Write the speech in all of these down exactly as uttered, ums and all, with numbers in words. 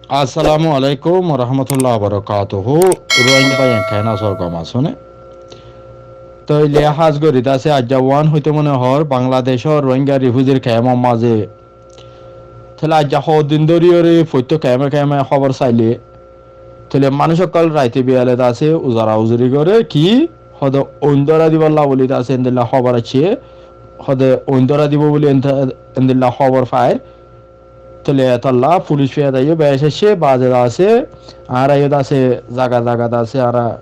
Assalamu alaikum warahmatullahi wabarakatuhu. Rohingya báiyain, keén asó, gom asó né? Tóile hás gorí de asé aijja uán hoitó mone hoór Bangladecór Rohingya refugee camp or mazé. Tóile aijja hoddin dóri óre foittó camp e camp e hóbor sailé. Tóile manúic ókkol raite biyale de asé uzara uzuri goré ki, hode oin dórai dibolla buli de asé endilla hóbor aiccé. Hode oin dórai dibo buli ente-, endilla hóbor fair. Tóile etolla fulic fiyada yó beci aiccé, baze de asé, añára yó de asé, zaga zaga de asé, añára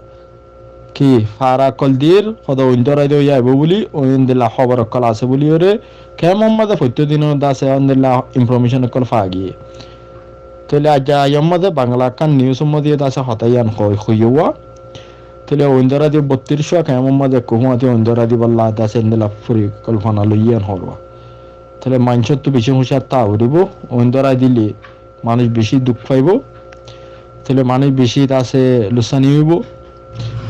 ki fara ókkol dir, hode oin dórai diya aibó buli, oin endilla hóbor ókkol asé buli óre, camp or mazé foittó din de asé, endilla information ókkol fa giyé. Tóile aijja aiyór mazé Bangla ekkán news or mazé de asé hotá yián hoi, hoiyé uá. Tóile oin dórai dibo bottiríc camp or mazé ekku fúañti oin dórai dibolla de asé endilla forikolpona loiyé yián hoór uá. Tóile maincóttu beci húciyar táka foribó, oin dórai dile manúic beci duk faibo. Tóile manúic beci de asé luksani óibo,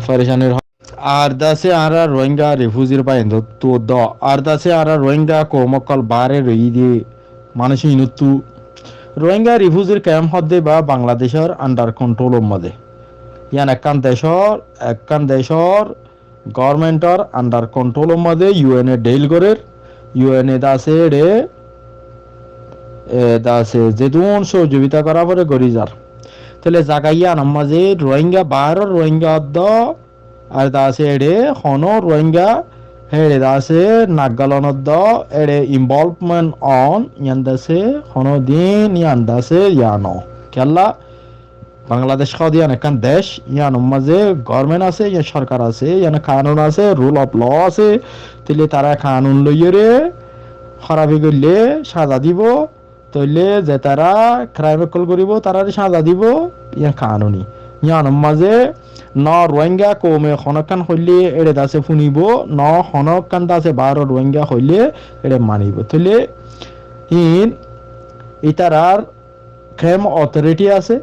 ferecanir. Ar de asé añára Rohingya refugee r báiyaindóttu do, ar de asé añára Rohingya koum ókkol baáre roiyé de manúic ínottu. Rohingya refugee r camp hoódde ba Bangladecór under control or mazé. Yián ekkán decór, ekkán decór government or under control or mazé U N e deal gorér, U N e de asé eçe, e, de asé zedún sohojogita gorá foré gorí zar. Tóile zaga yián or mazé Rohingya, baáror Rohingya oddo, ar de asé eçe honó Rohingya, eçe de asé Nagaland oddo, eçe involvement on, yián de asé honó din yián de asé yián no. Kiyólla Bangladec hoóde yián ekkán dec, yián or mazé government asé, yián sorkar asé, yián kanun asé, rule of law asé. Tóile tará kanun loiyóre hórafi goillé saza dibo. Tóile ze tará crime ókkol goríbo, taráre saza dibo, yián kanuni. Yián or mazé no Rohingya koume honókkan hoilé eçe de asé funibo, no honókkan de asé baáror Rohingya hoilé eçe manibo. Tóile iín itarar camp authority asé,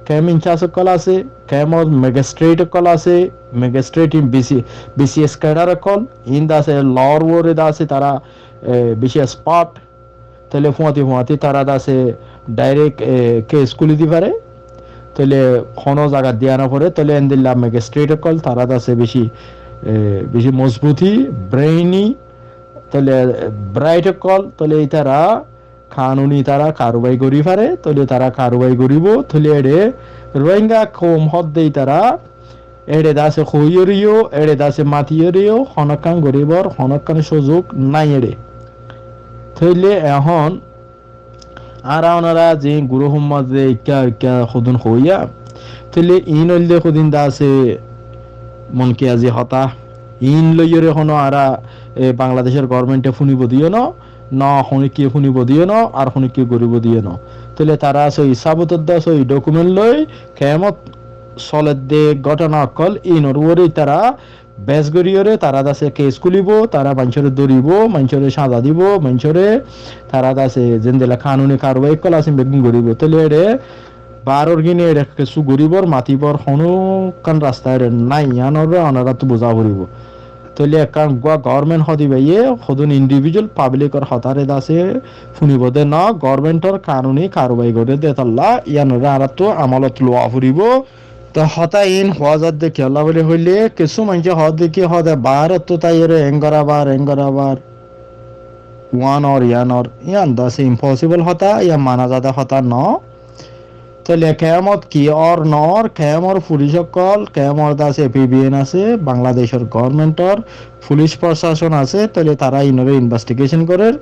camp in-charge ókkol asé, camp or magistrate ókkol asé, magistrate in B C, B C S cadre ókkol, iín de asé law r uore de asé tará, e, beci expert. Tóile fúañti fúañti tará de asé direct, e, case kúli di faré. Tóile honó zagat diya no foré, tóile endilla magistrate ókkol tará de asé beci, e, beci mozbuti, brainy, tóile, e, bright ókkol, tóile itará kanuni tará karuwai gorí faré, tóile tará karuwai goríbo, tóile eçe Rohingya koum hoódde itará eçe de asé hoiyóre yó, eçe de asé matiyóre yó, honókkan goríbor, honókkan suzuk nái eçe. Tóile ehón añára onora ze group or mazé ikká ikká hodún hoiyá, tóile iín óilde hodún de asé monkiyazi hotá, iín loiyóre honó añára, e, Bangladecór government e funibo diyé no, no, honíkka funibo diyé no, ar honíkka goríbo diyé no. Tóile tará sóiyi sabut odda, sóiyi document loi, camp ot soledde góthona ókkol, iínor uore tará base goríyore tará de asé case kúlibo, tará maincóre dóribo, maincóre saza dibo, maincóre tará de asé zendilla kanuni karuwai ókkol asé beggún goríbo. Tóile eçe baáror gine eçe kessú goríbor, matibor honókkan rasta eçe nái, yiánoré onoráttu buzá foribó. Tóile ekkán uggúa government hoóde báiye hodún individual public or hotáre de asé funibo de no, government or kanuni karuwai goré de tolla, yiánoré añáráttu amolot luwa foribó. Te hotá iín hoó zadde kiyólla buli hoilé, kessú maincé hoódde ki hoóde baárottu táiyore eén gorábar, eén gorábar, uánor, yiánor, yián de asé impossible hotá, yián mana zade hotá no. Tóile camp ot ki ór no ór, camp or fulic ókkol, camp or de asé P B N asé, Bangladecór government or fulic proshason asé, tóile tará iínoré investigation gorér,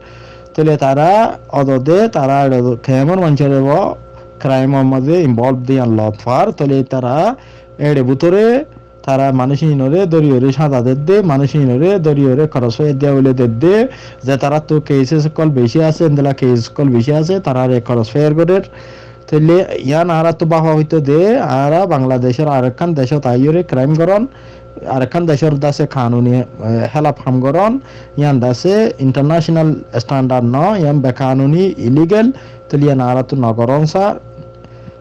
tóile tará odode, tará eçe camp or maincóre bo crime or mazé involve de yián lot far, tóile tará eçe bútore tará manúic iínoré dóriyoré saza dedde, manúic iínoré dóriyoré crossfire diya buli dedde, ze taráttu cases ókkol beci asé, endilla case ókkol beci asé, taráre crossfire gorér. Tóile yián añáráttu báfa foitto de, añára Bangladecór arekkán decót aiyóre crime gorón, arekkán decór de asé kanuni, e, hélaf ham gorón, yián de asé international standard no, yián bekanuni, illegal, tóile yián añáráttu no gorón sar.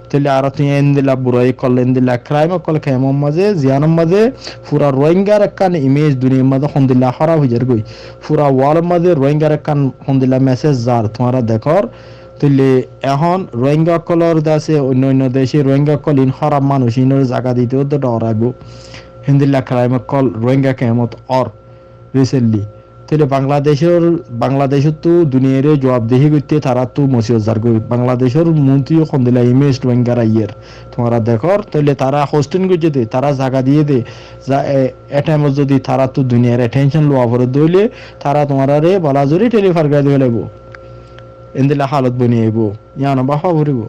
Tóile añára tui endilla burai ókkol, endilla crime ókkol kemor mazé, ziyanor mazé, fura Rohingyar ekkán image duniyar mazé hondilla hóraf ói zargói. Fura world or mazé Rohingyar ekkán hondilla message zar, tuáñra dekór. Tóile ehón Rohingya ókkolor dase, oinno oinno dece Rohingya ókkol in hóraf manúic, inore zaga dite ódde dhor aibó. Héndilla crime ókkol Rohingya kemot ór recently. Tóile Bangladecor, Bangladecottu duniyare juabdehi goitte taráttu mosibot zargói. Bangladecor montri hondilla image Rohingyar aiyer, tuáñra dekór. Tóile tará hosting goijje de, tará zaga diye de, za-, e, e time ot zodi taráttu duniyar attention lowa fore de óile, tará tuáñrare bala zori teli far gori di felaibo. Endilla halot boni aibo. Yián báfa foribo.